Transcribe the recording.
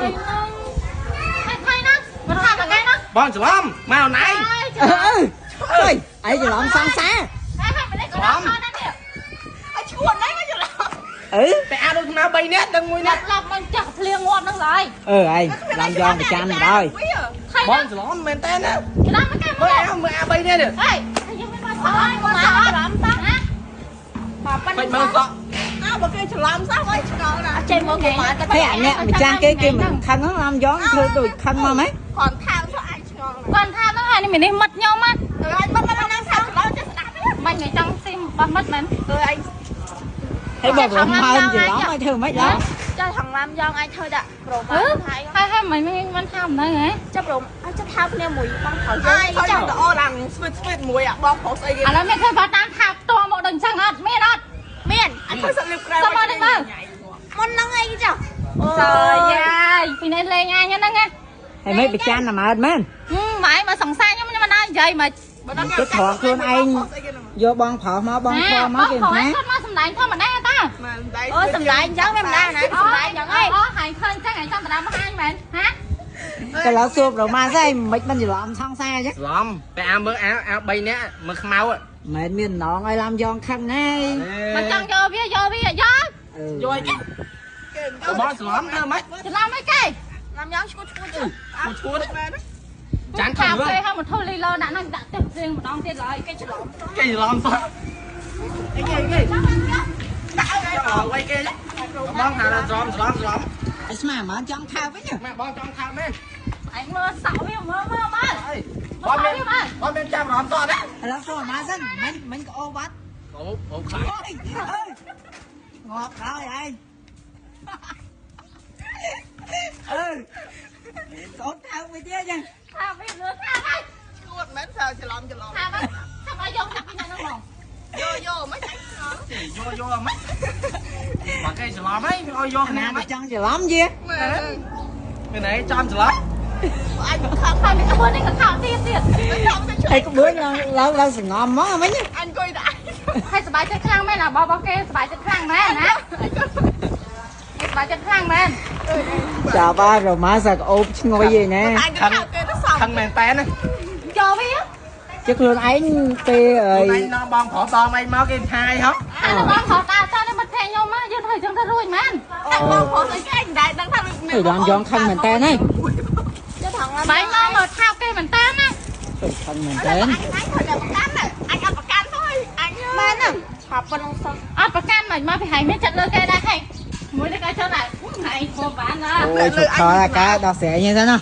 ថៃណាមិនថាមកគេណា បងច្រឡំមកណៃ អើយអីច្រឡំសង្សារ ហើយហើយមិនក៏ដល់ណានេះ ឲ្យឈួនហ្នឹងច្រឡំ អឺ តែអាដូចណា3នាក់ដឹងមួយនាក់ ឡប់មិនចាស់ភ្លៀងងាប់ហ្នឹងឡើយ អឺឯងឡើងយ៉ងប្រចាំដល់ បងច្រឡំមែនតើណា ច្រឡំមកគេ មើលអាមើលអា3នាក់នេះ ហេយើងមិនមកអើយមកច្រឡំតាណា បើប៉ិន បាច់មើលសក់ អើបើគេច្រឡំសោះឲ្យឆ្ងល់ណាចេះមើលគេមក ហើយអាអ្នកម្ចាស់គេគេមិនខឹងហ្នឹងឡាំយ៉ងធ្វើដូចខឹងមកម៉េច គាត់ថាសោះអាចឆ្ងល់ណា គាត់ថាហ្នឹងហើយនេះនេះមិត្តខ្ញុំណា អើអញមិនមិនណាថាច្រឡំចេះស្ដាប់ មិនថ្ងៃចង់ស៊ីបោះមិត្តមែន អើអញ ហើយបើប្រហែលច្រឡំឲ្យធ្វើម៉េចឡើយ ចាថងឡាំយ៉ងអាចធ្វើដាក់ប្រូម៉ាហើយ ហើយហើយមិនមិនថាមិនហ្នឹងហ៎ ចាប់ប្រូឲ្យចាប់ថាគ្នាមួយបងប្រុសយើងចាំតអូឡើងស្វីតស្វីតមួយអាបងប្រុសស្អីគេ ឥឡូវមានឃើញបើតាមថាផ្ទាល់មកដូចអញ្ចឹងអត់មានអត់ មានអញធ្វើសិតលៀបក្រែមុនហ្នឹងអីចុះ អូយាយពីនេះលេងអញហ្នឹងណា ហើយមិនប្រចាំអាម៉ើតមែន ម៉ែមកសង្សារខ្ញុំខ្ញុំមិនដល់និយាយមក គិតត្រង់ខ្លួនឯងយកបងប្រុសមកបងធម៌មកគេ ថា ថា គាត់មកសំដែងធម្មតាតា អូសំដែងអញ្ចឹងមិនដែរណាសំដែងអញ្ចឹងឯង អូហើយឃើញចឹងហើយចាំតាមកអញមែនហា តែឡើយសួរប្រមាណស្អីមិនមិនច្រឡំសង្សារអញ្ចឹង ច្រឡំតែអាមើលអាអា3នាក់មើលខ្មៅ មិនមានណងឲ្យឡាំយ៉ងខឹងណា មិនចង់យកវាយកវាយក យកអីគេបងច្រឡំធ្វើម៉េច ច្រឡំអីគេ ឡាំយ៉ងឈួតឈួត ឈួតឈួតចាន ខាវគេឲ្យមកធ្វើលីឡដាក់ហ្នឹងដាក់ទឹកព្រៀងម្ដងទៀតឡើយគេច្រឡំ គេច្រឡំសោះអីគេអីគេដាក់ឲ្យអីគេបងថាច្រឡំច្រឡំច្រឡំ ឲ្យស្មានមកចង់ថើបវិញ ម៉ែបងចង់ថើបមែន ឯងមើលសក់វាមើលមើលមើល បងមានបងមានចាប់អារម្មណ៍សោះណា ឥឡូវសួរមកសិនមិនមិនក៏អូបាត់ អូអូខ្លាច ងាប់ហើយឯងអឺកូនថើបវិញទៀតចឹង ថាវាលឿនថាហើយ ឈួតមែនថាច្រឡំច្រឡំ ថាមកថាមកយកដាក់ពីណាហ្នឹងមក យកយកមិនអញឆ្ងល់ យកយកមិនបើគេច្រឡំហើយឲ្យយកគ្នា ណា មិន ចង់ច្រឡំជា មែន មានអីចំច្រឡំ អញខំ ហើយមានក្បួននេះក៏ខោទៀតទៀត ហើយក្បួនឡើងឡើងឡើងសងំមកមិញ អញអង្គុយតែ ហើយសប្បាយចិត្តខ្លាំងមែនអាបរបស់គេសប្បាយចិត្តខ្លាំងមែនណាសប្បាយចិត្តខ្លាំងមែន ចាប់ហើយប្រមាសាក់អូបឈ្ងុយឯណា អញក៏ថាគេទៅសំ ខឹងមែនតើណា យកវា ជាខ្លួនឯងពេលអី ខ្លួនឯងនាំបងប្រុសដងឯងមកគេថាអីហ៎ អាបងប្រុសតាតានេះមកថែខ្ញុំមកយើងធ្វើចឹងទៅរួចមែន តែបងប្រុសអីគេអញដែរដឹងថាមាន ហើយឡើងយ៉ងខឹងមែនតើហី ចុះថងឡាំ បាយមកមកថោកគេមែនតើណា ខឹងមែនតើ អញអញត្រូវតែប្រកាន់អញអត់ប្រកាន់ទេអញមែនហ្នឹងឆាប់ប៉ុណ្ណឹងសោះ អត់ប្រកាន់មិនមកពីហែងមានចិត្តលើគេដែរហែងមួយនេះក៏ចឹងដែរហែងធ្វើបានណា អូយឈប់ខលអាការដោះស្រាយហ្នឹងទៅណា